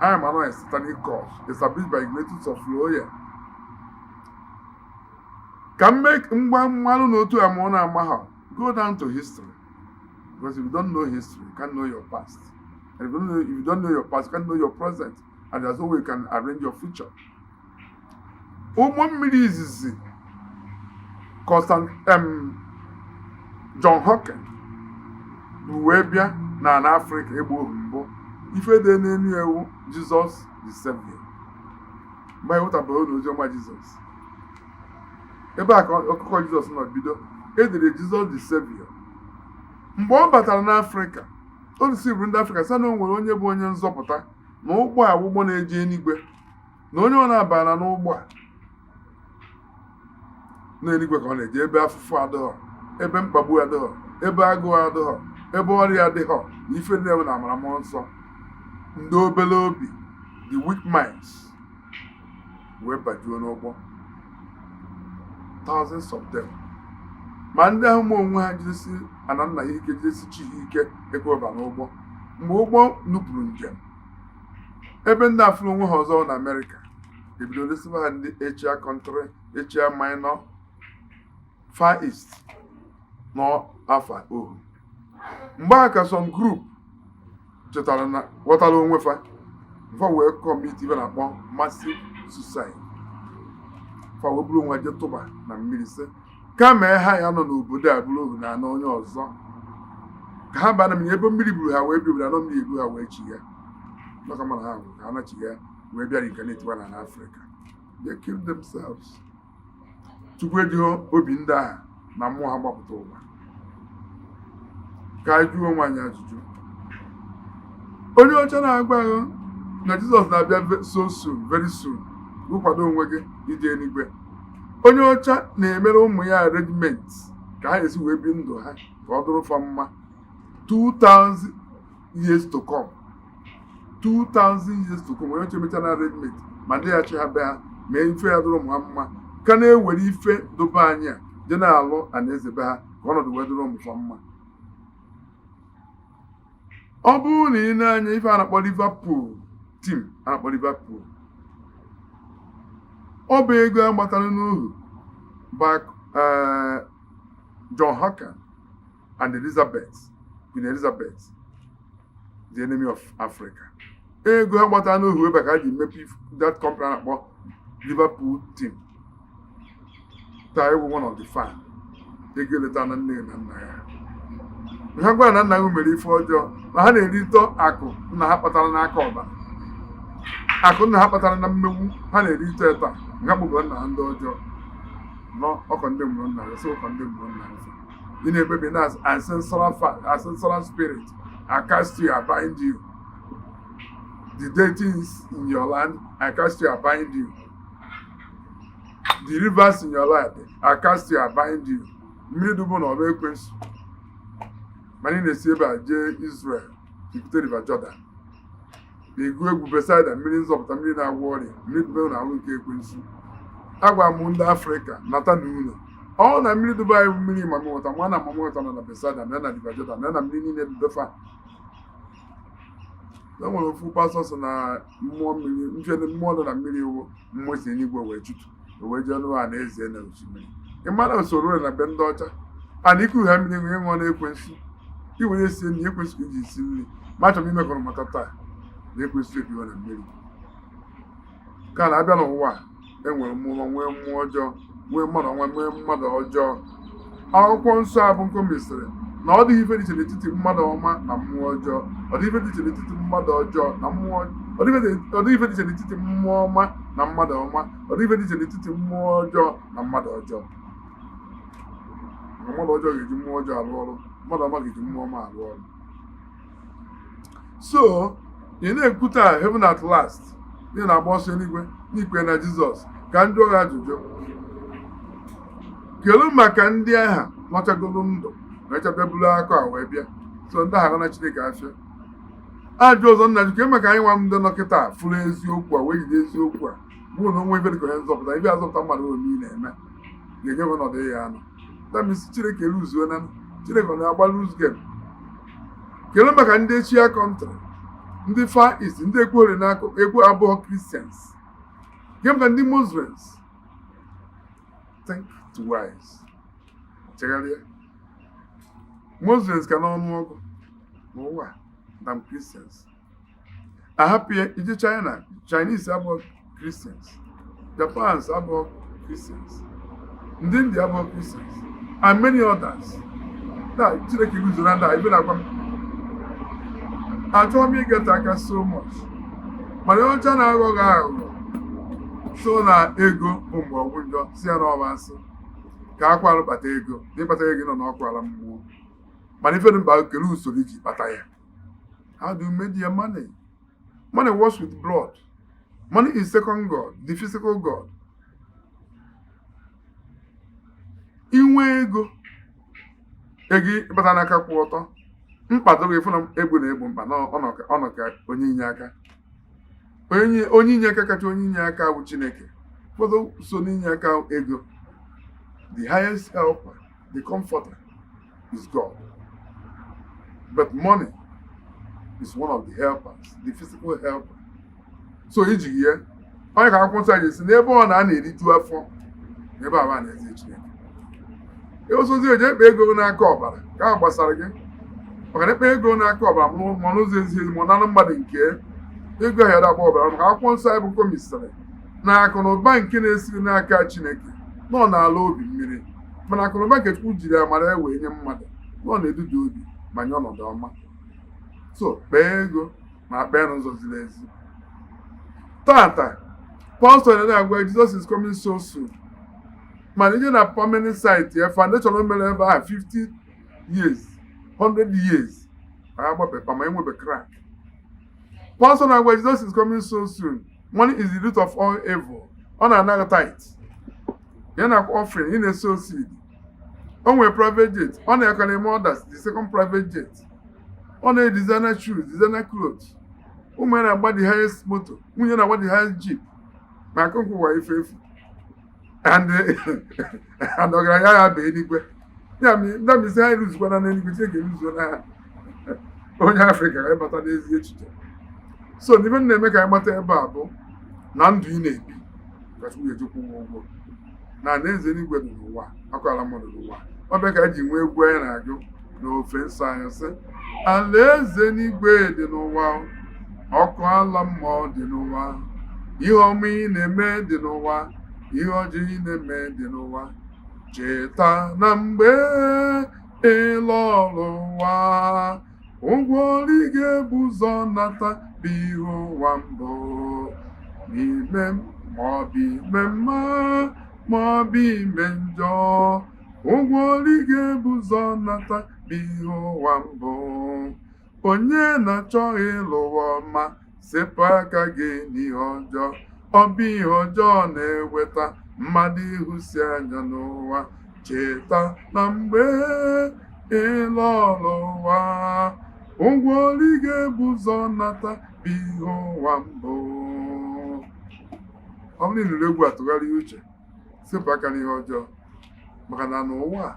Anyị ma na satanic cult established by Ignatius of Loyola. Ka m mee mgba mmalụ na otu a ma ọ na-ama ha. Go down to history, because if you don't know history, you can't know your past, and if you don't know your past, you can't know your present, and there's no way you can arrange your future. Ụgbọ mmiri izizi Constant John Hawkins bụ wee bịa na ala Afrịka egbo ohu mbụ, ife dị n'elu ewu Jesus the Savior. Mgbe anyị wụtabụrụ na oziọma Jizọs, ebe a ka akụkọ Jizọs nọ bido. Edere Jesus the Savior. Mgbe ọ batara n'Afrịka, o risivuru ndị Afrịka sị na o nwere onye bụ onye nzọpụta, na ụgbọ a ụgbọ na-eje eluigwe, na onye ọ na-abara n'ụgbọ a n'eluigwe ka ọ na-eje, ebe afụfụ adịghọ, ebe mkpagbu adịghọ, ebe agụụ adịghọ, ebe ọrịa adịghọ, na ife niile bụ na amara mmụọ nsọ. Ndị obere obi, the weak minds, wee bajuo n'ụgbọ, thousands of them. Ma ndị ahụ ma onwe ha, jidesi ana nna ha ike, jidesi chi ha ike, ekweba n'ụgbọ. Mgbe ụgbọ nupụrụ njem, ebe ndị afụrụ onwe ha ọzọ na Amerịka, ebido lesiba ha ndị Asia country, Asia Minor, Far East n'afa ohu. Mgbe a ka some group chetara na ghọtara onwe fa, fa wee commit ibe na-akpọ massive suicide. Fa wee buru onwe jee tụba na mmiri, sị kama ha ya nọ n'obodo a bụrụ ohu na ana onye ọzọ, ka ha baa na mmiri. Ebe mmiri buru ha wee bi obodo anọ, mmiri ebu ha wee chigha maka mana ha nwụrụ, ka ha nachigha wee bịa reincarnate na n'Africa. They killed themselves. Chukwu ejighị obi ndị agha na mmụọ ha gbapụta ụwa. Ka anyị jụọ onwe anyị ajụjụ. Onye ọcha na-agwa gị na Jizọs na-abịa so soon, very soon, gị kwado onwe gị ije eluigwe. Onye ọcha na-emere ụmụ ya arrangement ka ha esi wee bi ndụ ha ka ọ dụrụ fa mma 2000 years to come. 2000 years to come, onye ọcha emechara arrangement ma ndị ya chi ha be ha mee ife ya dụrụ ụmụ ha mma, ka na-ewere ife dobe anyị a je na-alụ anaeze be ha ka ọnọdụ wee dụrụ ụmụ fa mma. Ọ bụrụ na ị na-anya ife a na-akpọ Liverpool team, a na-akpọ Liverpool, ọ bụ ego a gbatara n'ohu back John Hawkins and Elizabeth, Queen Elizabeth, the enemy of Africa. Ego ha gbatara n'ohu ebe ka ha ji mepe that company a na-akpọ Liverpool team. Taa ewu one of the fan ego eleta na nne na nna ya. Ha gwara na nna ha mere ife ọjọọ, na ha na-erite akụ nna ha kpatara n'aka ọbara, akụ nna ha kpatara na mmegbu. Ha na-erite taa ha kpụbara nna ha ndị ọjọọ nọ ọkọ, ndị mụrụ nna ya sị ụkọ, ndị mụrụ nna ya ị na-ekpebi na ancestral spirit, I cast you, I bind you. The deities in your land, I cast you, I bind you. The rivers in your land, I cast you, I bind you. Mmiri dubu na ọba ekwensu, mana ị na-esi ebe a jee Israel, ikute River Jordan, na-egwu egwu Bethsaida, mmiri nzọpụta, mmiri na-agwọ ọrịa, mmiri dube na alụ nke ekwensu. Agwa m ndị Afrịka nata na ụlọ ọ na mmiri Dubai bụ mmiri mami water, nwa na mami water nọ na Bethsaida na River Jordan na mmiri niile dubefa. E nwere ofu pastọ sị na mmụọ mmiri mfe, mmụọ nọ na mmiri iwu, mmụọ si n'igwe wee chutu wee jee nụwa na eze na osimiri. Ị mara usoro na be ndị ọcha a na iku ha mmiri nwee ṅụọ na ekwensu iwere sie nri, ekwensu ka iji esi nri. Ma achọrọ m imekọrọ mata taa na ekwensu ebiwo na mmiri ka na-abịa n'ụwa a. Enwere mmụọ, nwee mmụọ ọjọọ, nwee mmadụ ọnwa, nwee mmadụ ọjọọ. Akwụkwọ nsọ a bụ nkọmisịrị na ọ dịghị ife dị iche n'etiti mmadụ ọma na mmụọ ọjọọ. Ọ dịghị ife dị iche n'etiti mmadụ ọjọọ na mmụọ. Ọ dịghị ife dị iche n'etiti mmụọ ọma na mmadụ ọma. Ọ dịghị ife dị iche n'etiti mmụọ ọjọọ na mmadụ ọjọọ. Maka mmadụ ọjọọ ga-eji mmụọ ọjọọ arụ ọrụ, mmadụ ọma ga-eji mmụọ ọma arụ ọrụ. So ị na-ekwu taa heaven at last, ị na-agba ọsọ eluigwe n'ikpe na Jizọs. Ka m jụọ gị ajụjụ: kedu maka ndị agha nọchagoro ndụ mechabịa buru akụ a wee bịa? So ndị agha na Chineke afịa ajụ ọzọ nna jụ. Ke maka anyị nwa ndị nọ kịta fụrụ eziokwu a wee jide eziokwu a, bụ na onwe ife dịka onye nzọpụta, ibe azọpụta mmadụ ome ị na-eme ga-enye gị ọnọdụ ya anọ. That means Chineke luzuo na Chineke ọ na-agba lose game. Kedu maka ndị Asia country, ndị Far East, ndị ekwugheri n'akụ ekwu abụọ Christians? Ke maka ndị Muslims? Think twice, chegharịa. Muslims ka n'ọnụọgụ n'ụwa than Christians. Ahapụ ya ije China, Chinese abụọ Christians, Japans abụọ Christians, ndị India abụọ Christians and many others. Na Chineke guzoro ndị a ibe na-agwa m, achọghị m ịgata aka so much, mana ọcha na-aghọ gị aghụghọ so na ego bụ mgbọrọgwụ njọ, si ya n'ọba asị ka akwa alụ kpata ego na ịkpata ego nọ n'ọkụ ala mmụọ. Mana ife dị mkpa, kele usoro iji kpata ya. How do you make your money? Money works with blood. Money is second god, the physical god. Inwe ego, ego ịkpata n'aka kwụ ọtọ. Mkpa dịrị ịfụ na egbe na-egbo mkpa na ọ nọ ka onye inye aka. Onye inye aka kacha onye inye aka bụ Chineke. Ụfọdụ so n'inye aka ego. The highest helper, the comforter, is God, but money is one of the helpers, the physical helper. So iji ya onye ka akwụkwọ nsọ ji si n'ebe ọ na a na-eriju afọ n'ebe a na-eze Chineke. Osozi eji ekpe ego n'aka ọbara ka ahụ gbasara gị, maka na ekpe ego n'aka ọbara ma n'ụzọ ezighị ezi, ma ọ nanụ mmadụ nke ego ahụ agba ọbara, maka akwụkwọ nsọ anyị bụ komisịrị na akụ na ụba nke na-esiri n'aka Chineke nọ n'ala obi mmiri, mana akụ na ụba nke Chukwu jiri amara ya wee nye mmadụ nọ na-eduda obi ma nye ọnọdụ ọma. So kpee ego ma kpee n'ụzọ ziri ezi. Tata pastọ na-agwa Jesus is coming so soon, mana ije na permanent site ya, foundation o mere ebe ahụ 50 years, 100 years, agbapepa ma enwebe crack. Pastọ na-agwa Jesus is coming so soon, money is the root of all evil, ọ na-anaghị tithe ya na offering, ị na-eso seed. O nwere private jet, ọ na-aka na-eme orders, the second private jet, ọ na designer shoes, designer clothes, ụmụ ya na-agba the highest moto, nwunye na-agba the highest jeep, ma akụkụ ụwa ife efu and ọgaranya ya bụ eluigwe ya ndamisi ha eruzikwana n'eluigwe. Chineke eruzuo na ha. Onye Afrịka ga ịbata n'ezi echiche. So n'ife m na-eme ka anyị mata ebe a bụ na ndụ ị na-ebi ka Chukwu ga-ejikwa ụgwọ ụgwọ na alaeze eluigwe dị n'ụwa, akọala mmadụ n'ụwa. Ọ bịa ka anyị ji nwee egwu anyị na-agụ n'ofe nsọ anyị sị, alaeze n'igwe dị n'ụwa, ọkụ ala mmụọ dị n'ụwa, ihe ọma ị na-eme dị n'ụwa, ihe ọjọọ ị na-eme dị n'ụwa. Cheta na mgbe ịlọrụ ụwa, ụgwọ ọrụ ị ga-ebu ụzọ nata bụ ihe ụwa mbụ n'ime, maọbụ ime mma maọbụ ime njọ, ụgwọ ọrụ ị ga-ebu ụzọ nata bụ ihe ụwa mbụ. Onye na-achọ ịlụ ụwa ọma, sepụ aka gị n'ihe ọjọọ. Ọ bụ ihe ọjọọ na-eweta mmadụ ịhụsi anya n'ụwa. Cheta na mgbe ịlọrọ ụwa, ụgwọ ọrụ ị ga-ebu ụzọ nata bụ ihe ụwa mbụ. Ọ bụrụ na ị nụrụ egwu a, tụgharịa uche, sepụ aka n'ihe ọjọọ, maka na n'ụwa a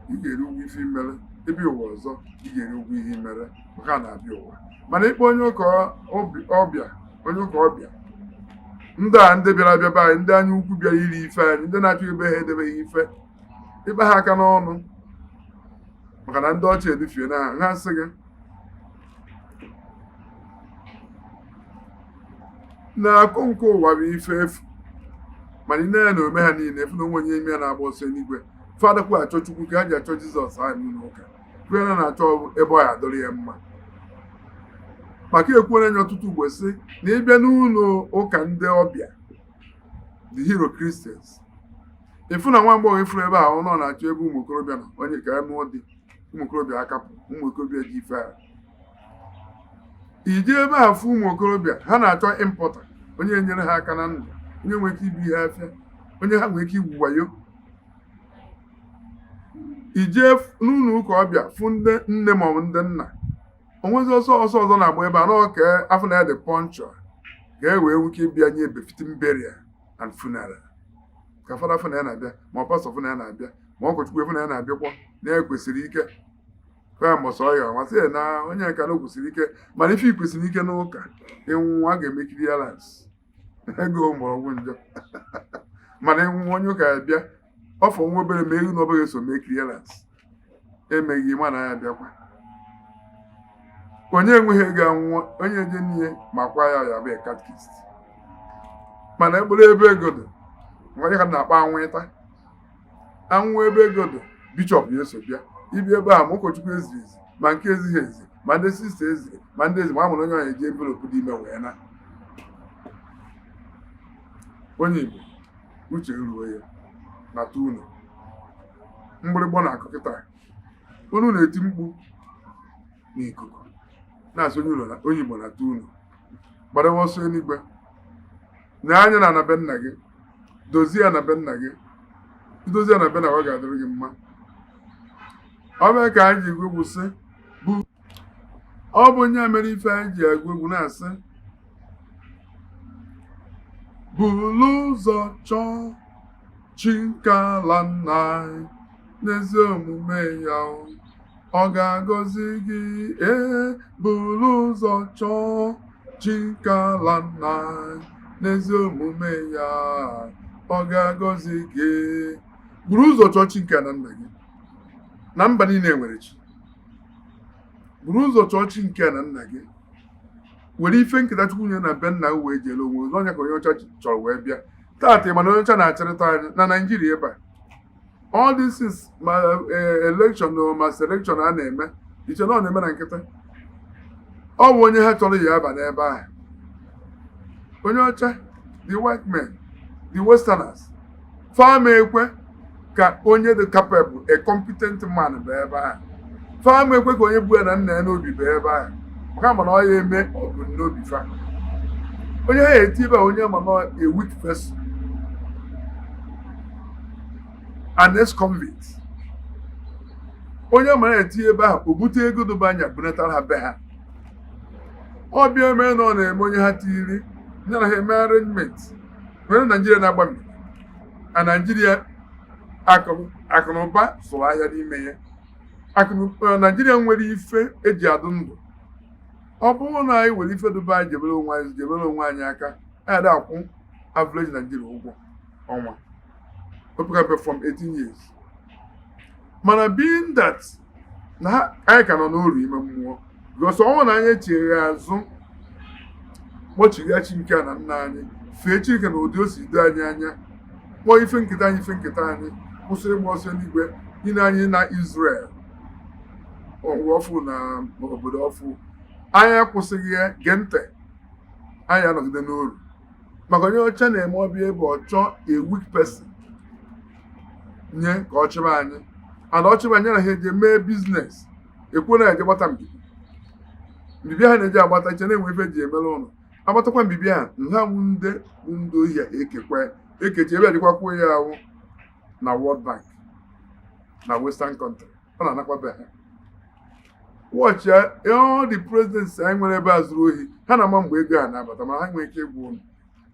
ị ga-eri ụgwọ ife imere. Ebe ụwa ọzọ ị ga-eri ụgwọ ihe imere, maka a na-abịa ụwa. Mana ịkpọ onye ụka ọbịa, onye ụka ọbịa, ndị a ndị bịara abịa be anyị, ndị anya ukwu bịara iri ife anyị, ndị na-achọ ebe ha edebeghị ife, ịkpa ha aka n'ọnụ, maka na ndị ọcha edufie na ha, ha sị gị na akụ nke ụwa bụ ife efu. Mana ị na-anya na ome ha niile efu na onwe onye ime ya na-agba ọsọ eluigwe. Fadakwu achọ Chukwu ka ha ji achọ Jizọs ha n'ụlọ ụka kwere na na-achọ ebe ọ ya adọrọ ya mma. Maka ekwuola anya ọtụtụ ugbo sị na ịbịa n'ụlọ ụka ndị ọbịa, the hero Christians, ịfụ na nwa agbọghọ ifuru ebe ahụ nọ na-achọ ebe ụmụ okorobịa nọ, onye ka ya nụọ di, ụmụ okorobịa akapụ, ụmụ okorobịa ji ife ha. Iji ebe a fụ ụmụ okorobịa, ha na-achọ importer, onye nyere ha aka na ndụ, onye nwere ike ibu ihe afịa, onye ha nwere ike igwu wayo. Ije n'ụlọ ụka ọbịa fụ ndị nne maọbụ ndị nna, onwezi ọsọ ọsọ ọzọ na-agba ebe a nọ ka afọ na ya dị punctual, ka e wee nwee ike ịbịa nye befitting burial and funeral, ka fada fụ na ya na-abịa, ma ọ pastọ fụ na ya na-abịa, ma ụkọchukwu fụ na ya na-abịakwa, na ya kwesịrị ike ka ya mbọsọ ya masị ya na onye nka na o kwesịrị ike. Mana ife ikwesịrị ike n'ụka, ịnwụ a ga-eme clearance ego mgbọrọgwụ njọ. Mana ịnwụ, onye ụka ya bịa ọfọ nwa obere ma ewu na ọbụghị eso mee clearance emeghị, mana ya bịakwa. Onye enweghị ego anwụọ, onye eje n'ihe ma kwa ya ya bụ catechist. Mana ekpere ebe ego dị, onye ka na-akpọ anwụ ịta anwụ, ebe ego dị, bishọp ya eso bịa ibi ebe a, ma ụkọchukwu eziri ezi ma nke ezighị ezi, ma ndị sista eziri ma ndị ezi, ma a mụrụ onye ọnya eji envelope dị ime wee na. Onye Igbo uche ruo ya nata unu mgbịrịgbọ na-akụ kịta, unu na-eti mkpu n'ikuku na-asị onye ụlọ onye Igbo nata unu, gbadawa ọsọ eluigwe na anya na ana be nna gị, dozie ya na be nna gị, idozie ya na be nna gị, ọ ga-adịrị gị mma. Ọ bụ ka anyị ji gwegwu sị bụ Ọ bụ onye a mere ife anyị ji agụ egwu na-asị, bulu ụzọ chọọ chi nke ala nna anyị n'ezi omume ya o, ọ ga-agọzi gị. Ee, bulu ụzọ chọọ chi nke ala nna anyị n'ezi omume ya, ọ ga-agọzi gị. Buru ụzọ chọọ chi nke ala nna gị. Na mba niile nwere chi. Buru ụzọ chọọ chi nke na nna gị, were ife nketa Chukwu nye na be nna gị wee jere onwe gị. Onye ka onye ọcha chọrọ wee bịa taata, mana onye ọcha na-achịrịta anyị na Naijiria ebe a. All this is ma election o, ma selection a na-eme iche na ọ na-eme na nkịtị. Ọ bụ onye ha chọrọ ya aba n'ebe ahụ. Onye ọcha, the white men, the westerners, fama ekwe ka onye dị capable, a competent man, bụ ebe ahụ. Fama ekwe ka onye bu ya na nna ya n'obi bụ ebe ahụ, maka ma na ọ ya eme ọgụ n'obi fa. Onye ha eti ebe a, onye ma na a weak person, an ex-convict, onye mara eti ebe ahụ, o bute ego dobe anya bunatara ha be ha. Ọ bịa mee na ọ na-eme onye ha tiri ya na ha eme arrangement nwere Naijiria na-agba mmiri na Naijiria. Akụnụba zụrụ ahịa n'ime ya. Akụnụba Naijiria nwere ife eji adụ ndụ. Ọ bụrụ na anyị were ife dobe anyị jebere onwe anyị, jebere onwe anyị aka, anyị ada akwụ average Naijiria ụgwọ ọnwa opekata from 18 years. Mana being that na anyị ka nọ n'oru ime mmụọ, because ọnwụ na anyị echigha azụ, kpọchigha chi nke a na nna anyị, fee Chineke na ụdị o si do anyị anya, kpọọ ife nketa anyị ife nketa anyị, kwụsị ịgba ọsọ n'igwe niile anyị na Israel ọgwụ ọfụ na obodo ọfụ anyị akwụsịghị ya. Gee ntị, anyị anọgide n'oru, maka onye ọcha na-eme ọbịa ebe ọ chọọ a weak person nye ka ọ chịba anyị, and ọ chịba anyị na ha eje mee business. Ekwuo na eje gbata mbibi, mbibi ha na-eji agbata iche na-enwe ife eji emere ụlọ agbatakwa mbibi a nha bụ ndị bụ ndị ohi a ekekwa ekechi ebe adịkwa ya ahụ na World Bank na Western country, ọ na-anakwa be ha. Watch ya, all the presidents anyị nwere ebe a zuru ohi. Ha na-ama mgbe ego a na-abata, ma ha nwere ike ịgwa unu,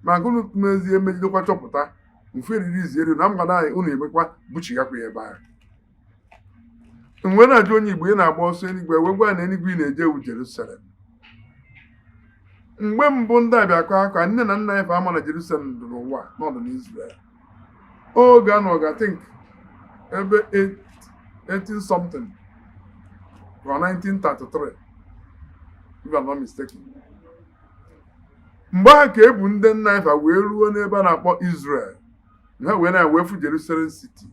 ma nke unu mezie megidekwa chọpụta mfe eriri izi elu na mgbada anyị unu emekwa buchighakwa ya ebe ahụ. Mgbe na-ajụ onye Igbo, ị na-agba ọsọ eluigwe, wee gwa na eluigwe ị na-eje wu Jerusalem. Mgbe mbụ ndị abịa akọ aka nne na nna ya ama na Jerusalem dị n'ụwa n'ọdụ n'Israel oge a nọ ga think ebe 18 something or 1933, if I'm not mistaken. Mgbe ahụ ka ebu ndị nna ifa wee ruo n'ebe a na-akpọ Israel, ha wee na-ewefu Jerusalem city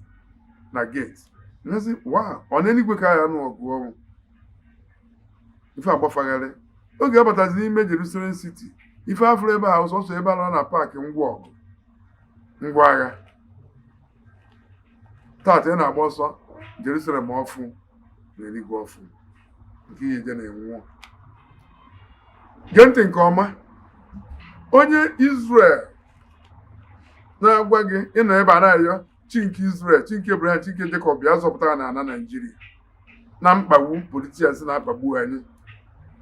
na gate. Nhazi wow, ọ n'eluigwe ka ya nụ ọgụ ọnwụ ife agbafagharị. Oge abatazi n'ime Jerusalem city, ife afụrụ ebe ahụ sọsọ ebe a nọ na paakị ngwa ọgụ, ngwa agha. Taata ị na-agba ọsọ Jerusalem ọfụ na eluigwe ọfụ nke ihe eje na-enwụọ. Gee ntị nke ọma, onye Israel na-agwa gị ịnọ ebe a na-arịọ chi nke Israel, chi nke Abraham, chi nke Jacob, bịa zọpụta ha na ala Naijiria na mkpagbu politicians na-akpagbu anyị,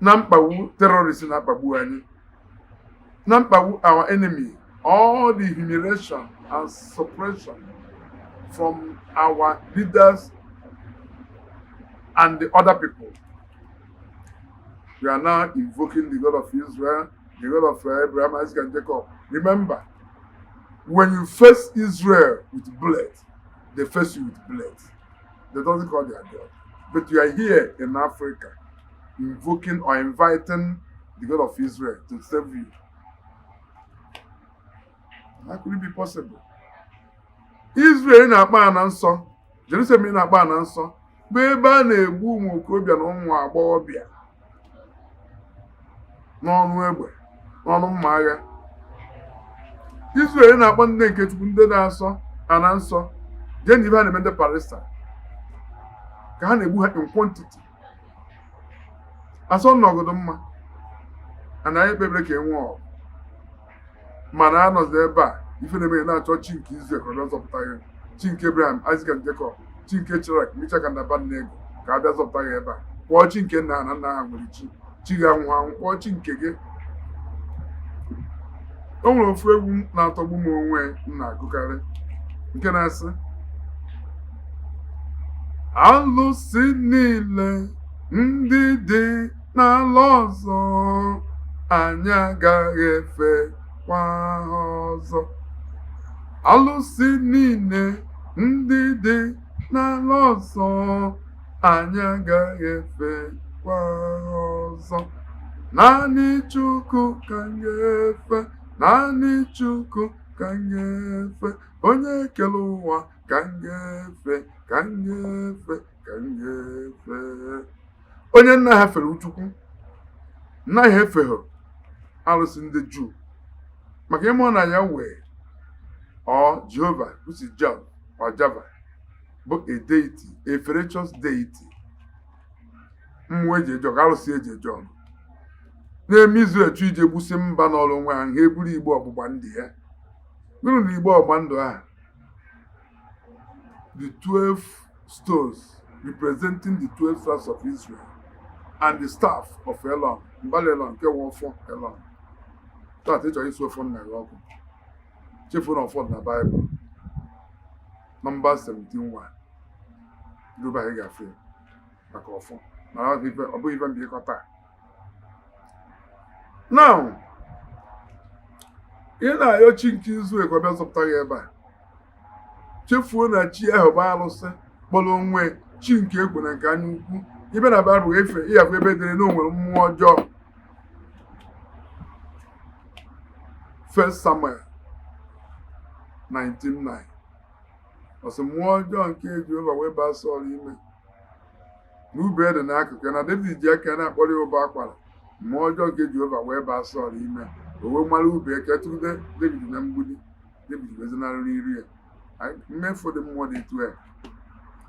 na mkpagbu terrorists na-akpagbu anyị, na mkpagbu our enemy, all the humiliation and suppression from our leaders and the other people. We are now invoking the God of Israel, the God of Abraham, Isaac, and Jacob. Remember, when you face Israel with bullet, they face you with bullet. They don't call their God. But you are here in Africa, invoking or inviting the God of Israel to save you. How could it be possible? Israel na-akpa ana nsọ, Jerusalem na-akpa ana nsọ, bụ ebe a na-egbu ụmụ okorobịa na ụmụ agbọghọbịa n'ọnụ egbe, n'ọnụ mma agha. Israel na-akpọ ndị nke Chukwu, ndị na-asọ ana nsọ, jee na ibe ha na-eme ndị Palestine ka ha na-egbu ha in quantity. Asọ nnọgọdụ mma ana anyị kpebere ka e nwee ọgụ, mana anọzi ebe a ife na-eme na-achọ chi nke Israel ka ọ bịa zọpụta gị, chi nke Abraham, Isaac and Jacob, chi nke Shadrach, Meshach and Abednego, ka a bịa zọpụta gị ebe a. Kpọọ chi nke nna ha na nna ha nwere chi. Chi gị anwụ anwụ, kpọọ chi nke gị. O nwere ofu egwu na-atọgbu m onwe m na-agụkarị, nke na-asị, alụsị niile ndị dị n'ala ọzọ, anyị agaghị efe kwa ha ọzọ. Alụsị niile ndị dị n'ala ọzọ, anyị agaghị efe kwa ha ọzọ. Naanị Chukwu ka m ga-efe, naanị Chukwu ka m ga-efe, onye kere ụwa ka m ga-efe, ka m ga-efe, ka m ga-efe. Onye nna ha fere Chukwu, nna ha efeghị arụsị ndị Juu, maka ịmụ na ya wee ọ Jehova, which is Jah or Java, bụ a deity, a ferocious deity, mmụọ eji eje ọgụ, arụsị eji eje ọgụ, na-eme Izrel chụ ije gbusi mba n'ọrụ onwe ha. Ha eburu igbe ọgbụgba ndụ ya. Gịnị na igbe ọgbụgba ndụ ahụ? The 12 stones representing the 12 tribes of Israel and the staff of Elon, mbala Elon, nke nwe ọfọ Elon. Tata ịchọrọ isi ọfọ nna gị ọkụ, chefuo na ọfọ dị na Baịbụl, Nọmba 17:1. Dobe anyị ga-afụ ya maka ọfọ, mana ọ bụghị ife mbikọta. Now, ị na-ayọ chi nke Izrel ka ọ bịa zọpụta gị ebe a, chefuo na chi ahụ bụ arụsị kpọrọ onwe chi nke ekwo na nke anya ukwu. Ibe na Baịbụl efe ịyafụ ebe dere na o nwere mmụọ ọjọọ. First Samuel 19:9, ọ sị, mmụọ ọjọọ nke Jehova wee baa Sọl ime na ube dị n'akụkụ ya, na David ji aka ya na-akpọrọ ya ụbọ akwara. Mmụọ ọjọọ nke Jehova wee baa Sọl ime, o wee mara ube ka tụgide David na mgbidi. David wee zenarị n'iru ya. Mmefu dị mmụọ dị etu a.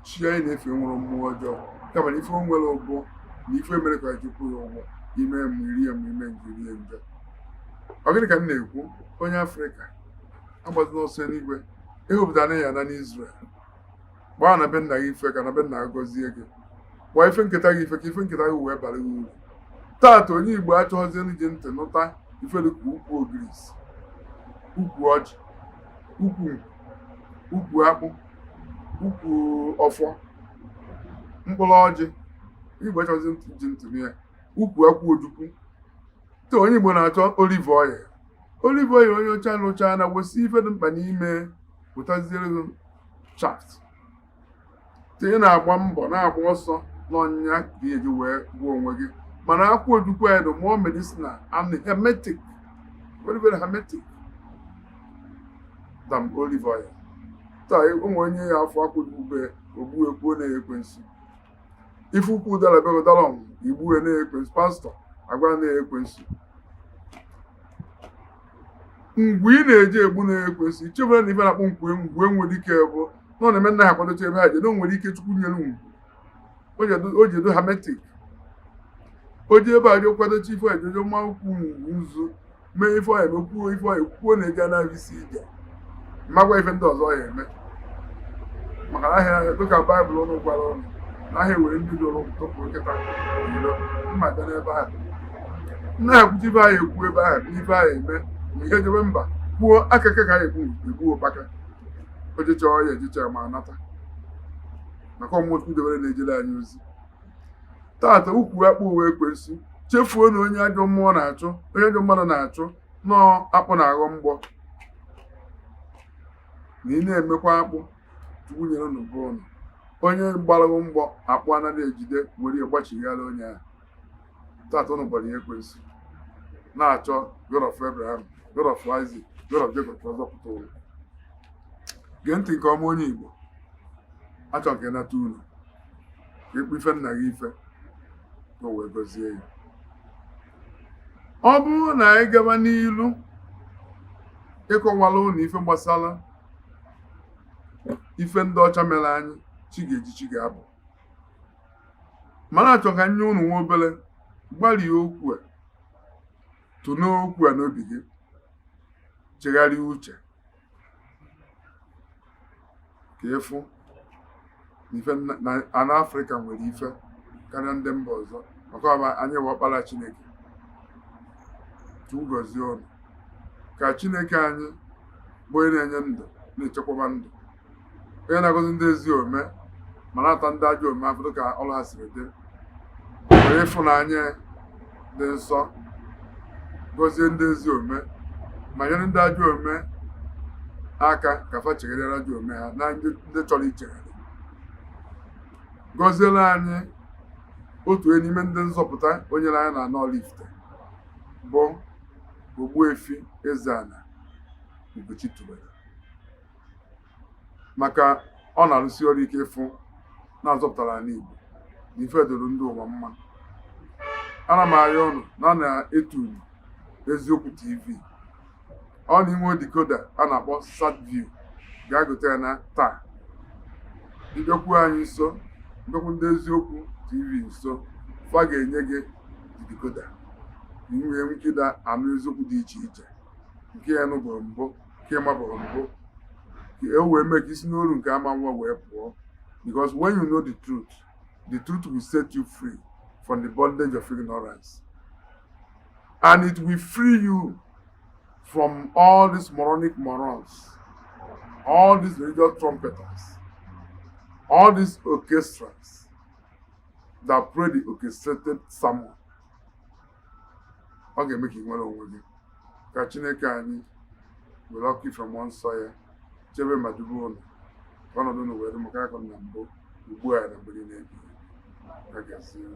Chi anyị na-efe nwere mmụọ ọjọọ, kama na ife o nwere ụbụ na ife mere ka ji kwụ ya ụgwọ ime ma iri ya ma ime nje rie njọ. Ọ gịnị ka m na-ekwu? Onye Afrịka agbazina ọsọ eluigwe ịhụpụtara ya na n'Izrel. Gbaa na be nna gị ife ka na be nna gị gọzie gị. Gbaa ife nketa gị ife ka ife nketa gị wee bara gị uru. Taata onye Igbo achọghịzi iji ntị nụta ife dị ka ukwu ogirisi, ukwu ọjị, ukwu ukwu akpụ, ukwu ọfọ, mkpụrụ ọjị. Igbo achọghịzi iji ntị nụ ya, ukwu akwụ ojukwu. Taa onye Igbo na-achọ olive oil, olive oil onye ọcha rụchaa na wesị ife dị mkpa n'ime pụtaziere gị chaff. Ị na-agba mbọ na-agba ọsọ n'ọnyịnya ka ị ga-eji wee gwuo onwe gị, mana akwụ ojukwu ya dị more medicinal and hermetic, very very hermetic than olive oil. Taa ụmụ onye ya afọ akwụ ojukwu be ogbu ekwuo na-ekwensu ife ukwu ụdara bego dara ọmụ igbuwe na-ekwensu, pastọ agwa na-ekwensu ngwu ị na-eji egbu na-ekwensu. Ichebere na ife na-akpọ nkwu ngwu enwere ike bụ na ọ na-eme nna ha kwadocha ebe ha je na o nwere ike Chukwu nyere ngwu o ji edo hermetic, o ji ebe a je kwadocha ife ejojo ma ukwu ngwu nzu mee ife ọya emekwuo ife ọya ekwuo na-eji anaghị isi ije makwa ife ndị ọzọ ya eme, maka na ahịa dịka Baịbụl ụnụ gwara ụnụ na ahịa were ndị doro tụpụ nkịta iro mma bịa n'ebe ahụ nna ha kwuchi ife ahụ ekwu ebe ahụ na ife ahụ eme na ihe jebe mba kwuo akaka ka anyị ekwu egbu ụkpaka ojecha ọya ejecha ma nata maka ọmụmụ Chukwu debere na-ejere anyị ozi. Taata ukwu akpụ uwe ekwensu, chefuo na onye ajọ mmụọ na-achụ, onye ajọ mmadụ na-achụ nọọ akpụ na-aghọ mgbọ, na ị na-emekwa akpụ Chukwu nyere unu bụ ụnụ onye gbaraghị mgbọ akpụ anaghị ejide were ya gbachighara onye ahụ. Taata ụnụ gbara ya ekwensu na-achọ God of Abraham, God of Isaac, God of Jacob ka ọ zọpụta ụnụ. Gee ntị nke ọma, onye Igbo, achọ ka ị nata unu ka ịkpụ ife nna gị ife ka o wee gọzie ya. Ọ bụrụ na anyị gaba n'ilu ịkọwara ụnụ ife gbasara ife ndị ọcha mere anyị, chi ga-eji chi ga-abụ, mana achọ ka nye ụnụ nwa obere gbarie okwu a, tụnee okwu a n'obi gị, chegharịa uche ka ịfụ na ife na ana Afrịka nwere ife karịa ndị mba ọzọ. Maka ọ bụ anyị bụ ọkpara Chineke. Chukwu gọzie ụnụ. Ka Chineke anyị bụ onye na-enye ndụ, na-echekwaba ndụ, onye na-agọzi ndị ezi omume ma na-ata ndị ajọ omume afọ ka ọrụ ha siri dị, were ịfụnanya dị nsọ gọzie ndị ezi omume ma nyere ndị ajọ omume aka ka fa chegharịara ajọ omume ha na ndị chọrọ ichegharị. Gọziela anyị otu onye n'ime ndị nzọpụta o nyere anyị na Oraifite, bụ Ogbuefi Eze-Ana Ugochi tubelu, maka ọ na-arụsi ọrụ ike ịfụ na-azọpụtara ala Igbo na ife doro ndị ụwa mma. Ana m arịọ ụnụ na a na-etu Eziokwu TV. Ọ na inwe decoder a na-akpọ SatView, gaa gote ya na taa. Ịbịakwu anyị nso, ịbịakwu ndị Eziokwu TV nso, fa ga-enye gị decoder ka ị nwee ike ịda anụ eziokwu dị iche iche nke ya nụbụrụ mbụ, nke mabụrụ mbụ, ka e wee mee ka isi n'oru nke ama nwa wee pụọ, because when you know the truth, the truth will set you free from the bondage of ignorance and it will free you from all these moronic morons, all these religious trumpeters, all these orchestras that play the orchestrated sermon. Ọ ga-eme ka ị nwere onwe gị. Ka Chineke anyị were ọkụ ife mmụọ nsọ ya chebe ma dube ụnụ, ka ọnọdụ unu wee dị maka akọ na mbụ, ugbu a na mgbe niile ebighị ebi. Ya gazie.